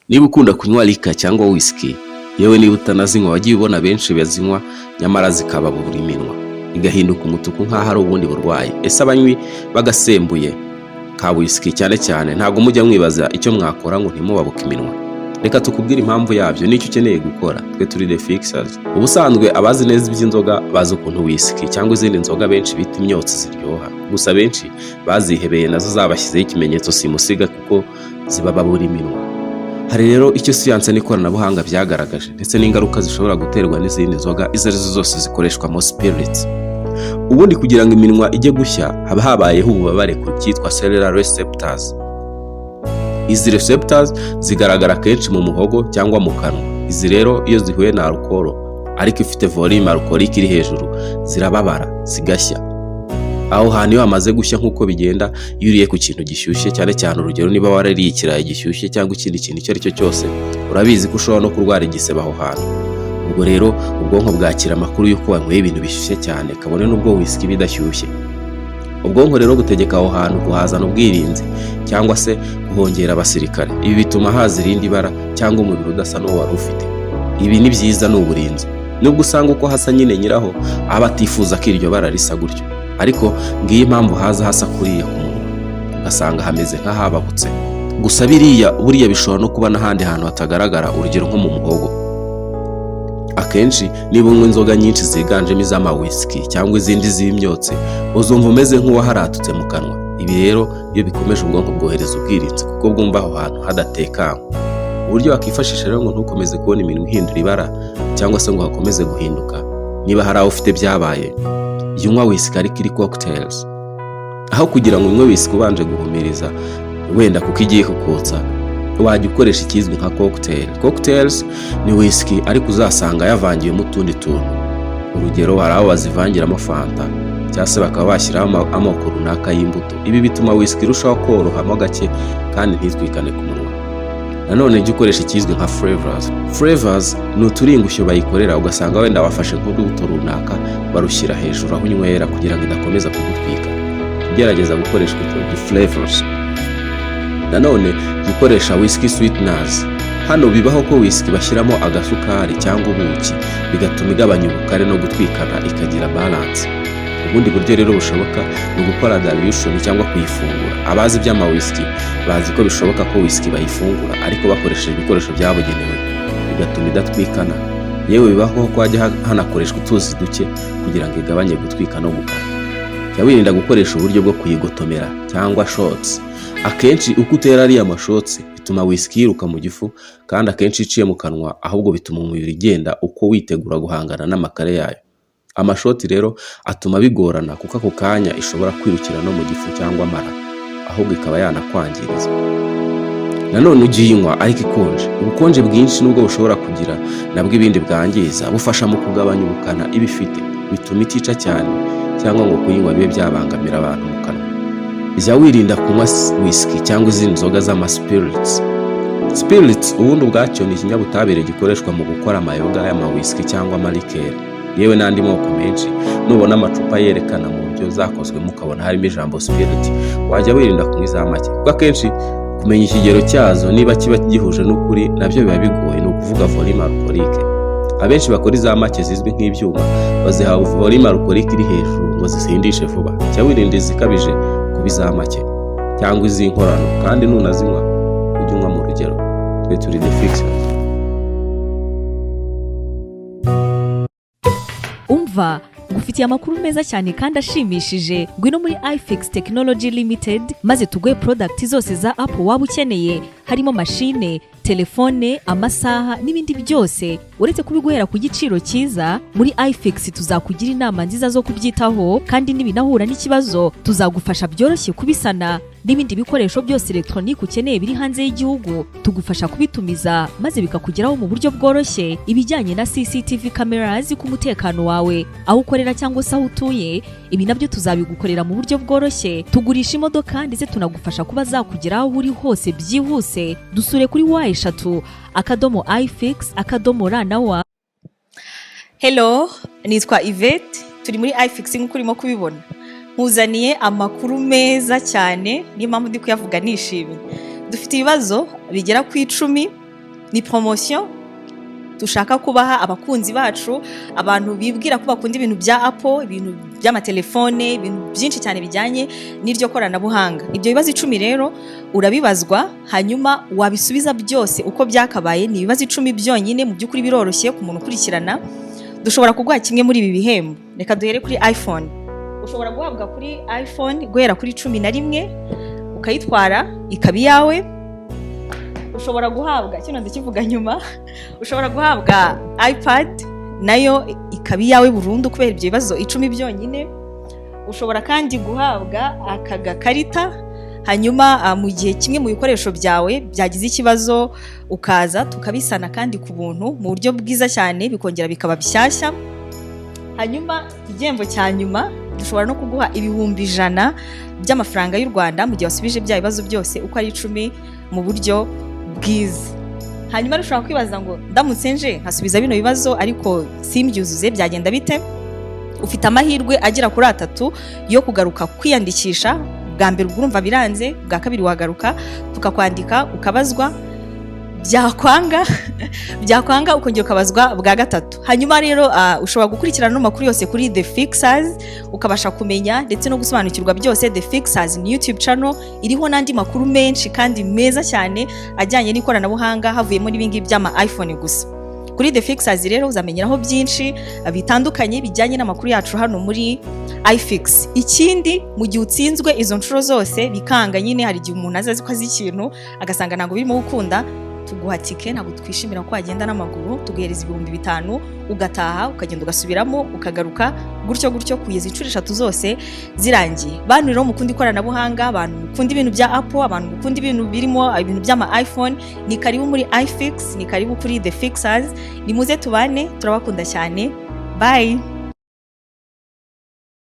Niba ukunda kunywa liquor cyangwa whisky, yewe niba utanazinywa, wagiye ubona benshi bazinywa nyamara zikababura iminwa igahinduka umutuku nk'aho ari ubundi burwayi. Ese abanywi bagasembuye ka whisky cyane cyane, ntabwo mujya mwibaza icyo mwakora ngo ntimubabuke iminwa? Reka tukubwire impamvu yabyo n'icyo ukeneye gukora. Twe turi The Fixers. Ubusanzwe abazi neza iby'inzoga bazi ukuntu whisky cyangwa izindi nzoga benshi bita imyotsi ziryoha. Gusa benshi bazihebeye nazo zabashyizeho ikimenyetso simusiga, kuko zibababura iminwa. Hari rero icyo siyanse n'ikoranabuhanga byagaragaje, ndetse n'ingaruka zishobora guterwa n'izindi nzoga izo arizo zose zikoreshwamo spirits. Ubundi kugira ngo iminwa ijye gushya, haba habayeho ububabare ku cyitwa cellular receptors. Izi receptors zigaragara kenshi mu muhogo cyangwa mu kanwa. Izi rero iyo zihuye na alcohol ariko ifite volume alcoolique iri hejuru, zirababara, zigashya. Aho hantu iyo hamaze gushya, nk'uko bigenda iyo uriye ku kintu gishyushye cyane cyane, urugero niba warariye ikirayi gishyushye cyangwa ikindi kintu icyo ari cyo cyose, urabizi ko ushobora no kurwara igisebe aho hantu. Ubwo rero ubwonko bwakira amakuru y'uko wanyweye ibintu bishyushye cyane, kabone n'ubwo whisky iba idashyushye. Ubwonko rero butegeka aho hantu kuhazana ubwirinzi cyangwa se kuhongera abasirikare. Ibi bituma haza irindi bara cyangwa umubiri udasa n'uwo wari ufite. Ibi ni byiza, ni uburinzi, nubwo usanga uko hasa nyine nyiraho aba atifuza ko iryo bara risa gutyo. Ariko ngiyi impamvu haza hasa kuriya ku munwa, ugasanga hameze nk'ahababutse. Gusa biriya buriya bishobora no kuba n'ahandi hantu hatagaragara, urugero nko mu muhogo. Akenshi niba unywa inzoga nyinshi ziganjemo iz'ama whisky cyangwa izindi z'imyotsi, uzumva umeze nk'uwaharatutse mu kanwa. Ibi rero iyo bikomeje, ubwonko bwohereza ubwirinzi kuko bwumva aho hantu hadatekanywe. Uburyo wakifashisha rero ngo ntukomeze kubona iminwa ihindura ibara cyangwa se ngo hakomeze guhinduka, niba hari aho ufite byabaye, jya unywa whisky ariko iri cocktails. Aho kugira ngo unywe whisky ubanje guhumiriza wenda kuko igiye kukotsa, wajya ukoresha ikizwi nka cocktail. Cocktails ni whisky ariko uzasanga yavangiwemo utundi tuntu. Urugero, hari aho bazivangiramo Fanta cyangwa se bakaba bashyiraho amoko runaka y'imbuto. Ibi bituma whisky irushaho korohamo gake kandi ntitwikane ku munwa. Nanone jya ukoresha ikizwi nka flavors. Flavors ni uturingushyo bayikorera, ugasanga wenda wafashe nk'urubuto runaka barushyira hejuru aho unywera kugira ngo idakomeza kugutwika. Ugerageza gukoresha utwo flavors. Nanone jya ukoresha whisky sweeteners. Hano bibaho ko whisky bashyiramo agasukari cyangwa ubuki, bigatuma igabanya ubukare no gutwikana, ikagira balance. Ubundi buryo rero bushoboka ni ugukora dilution cyangwa kuyifungura. Abazi iby'ama whisky bazi ko bishoboka ko whisky bayifungura ariko bakoresheje ibikoresho byabugenewe, bigatuma idatwikana. Yewe bibaho ko hajya hanakoreshwa utuzi duke kugira ngo igabanye gutwika no gukara. Jya wirinda gukoresha uburyo bwo kuyigotomera cyangwa shots. Akenshi uko utera ariya ma shots bituma whisky yiruka mu gifu, kandi akenshi iciye mu kanwa ahubwo bituma umubiri ugenda uko witegura guhangana n'amakare yayo. Ama shots rero atuma bigorana, kuko ako kanya ishobora kwirukira no mu gifu cyangwa amara, ahubwo ikaba yanakwangiriza. Nanone ujye uyinywa ariko ikonje. Ubukonje bwinshi, nubwo bushobora kugira nabwo ibindi bwangiza, bufasha mu kugabanya ubukana iba ifite, bituma itica cyane cyangwa ngo kuyinywa bibe byabangamira abantu mu kanwa. Jya wirinda kunywa whisky cyangwa izindi nzoga z'ama spirits. Spirits ubundi ubwacyo ni ikinyabutabire gikoreshwa mu gukora amayoga y'ama whisky cyangwa ama liqueur, yewe n'andi moko menshi. Nubona amacupa yerekana mu buryo zakozwemo, ukabona harimo ijambo spirit, wajya wirinda kunywa iza make, kuko akenshi kumenya ikigero cyazo niba kiba gihuje n'ukuri nabyo biba bigoye, ni ukuvuga volume alcoolique. Abenshi bakora iza make zizwi nk'ibyuma baziha volume alcoolique iri hejuru ngo zisindishe vuba. Jya wirinda izikabije kuba iza make cyangwa iz'inkorano, kandi nunazinywa ujye unywa mu rugero. Twe turi The Fixers. Umva, ngufitiye amakuru meza cyane kandi ashimishije. Ngwino muri iFix Technology Limited maze tuguhe product zose za Apple waba ukeneye, harimo mashine, telefone, amasaha n'ibindi byose. Uretse kubiguhera ku giciro cyiza, muri iFix tuzakugira inama nziza zo kubyitaho, kandi nibinahura n'ikibazo tuzagufasha byoroshye kubisana. N'ibindi bikoresho byose elegitoronike ukeneye biri hanze y'igihugu, tugufasha kubitumiza maze bikakugeraho mu buryo bworoshye. Ibijyanye na CCTV cameras ku mutekano wawe aho ukorera cyangwa se aho utuye, ibi nabyo tuzabigukorera mu buryo bworoshye. Tugurisha imodoka ndetse tunagufasha kuba zakugeraho aho uri hose byihuse. Dusure kuri w3.ifix.rw. Hello, nitwa Yvette, turi muri iFix nk'uko urimo kubibona. Nkuzaniye amakuru meza cyane, niyo mpamvu ndi kuyavuga nishimye. Dufite ibibazo bigera ku 10. Ni promotion dushaka kubaha abakunzi bacu, abantu bibwira ko bakunda ibintu bya Apple, ibintu by'amatelefone, ibintu byinshi cyane bijyanye n'iryo koranabuhanga. Ibyo bibazo 10 rero urabibazwa, hanyuma wabisubiza byose uko byakabaye. Ni ibibazo 10 byonyine, mu by'ukuri biroroshye ku muntu ukurikirana. Dushobora kuguha kimwe muri ibi bihembo. Reka duhere kuri iPhone. Ushobora guhabwa kuri iPhone guhera kuri 11, ukayitwara ikaba iyawe. Ushobora guhabwa kino, ndakivuga nyuma. Ushobora guhabwa iPad, nayo ikaba iyawe burundu kubera ibyo bibazo 10 byonyine. Ushobora kandi guhabwa aka gakarita, hanyuma mu gihe kimwe mu bikoresho byawe byagize ikibazo, ukaza tukabisana kandi ku buntu, mu buryo bwiza cyane, bikongera bikaba bishyashya. Hanyuma igihembo cya nyuma, dushobora no kuguha 100,000 by'amafaranga y'u Rwanda mu gihe wasubije bya bibazo byose uko ari 10 mu buryo bwiza. Hanyuma ushobora kwibaza ngo: "Ndamutse nje nkasubiza bino bibazo ariko simbyuzuze, byagenda bite?" Ufite amahirwe agera kuri atatu yo kugaruka kwiyandikisha. Bwa mbere ubwo urumva biranze, bwa kabiri wagaruka tukakwandika ukabazwa, byakwanga ukongera ukabazwa bwa gatatu. Hanyuma rero ushobora gukurikirana ano makuru yose kuri The Fixers, ukabasha kumenya ndetse no gusobanukirwa byose. The Fixers ni YouTube channel iriho n'andi makuru menshi kandi meza cyane ajyanye n'ikoranabuhanga, havuyemo n'ibingibi by'ama iPhone gusa. Kuri The Fixers rero uzamenyeraho byinshi bitandukanye bijyanye n'amakuru yacu hano muri iFix. Ikindi, mu gihe utsinzwe izo nshuro zose bikanga nyine, hari igihe umuntu aza azi ko azi ikintu agasanga ntabwo birimo gukunda, tuguha tike. Ntabwo twishimira ko wagenda n'amaguru. Tuguhereza 5000, ugataha, ukagenda ugasubiramo, ukagaruka, gutyo gutyo kugeza inshuro eshatu zose zirangiye. Bantu rero mukunda ikoranabuhanga, abantu mukunda ibintu bya Apple, abantu mukunda ibintu birimo ibintu by'ama iPhone, ni karibu muri iFix, ni karibu kuri The Fixers. Nimuze tubane, turabakunda cyane. Bye.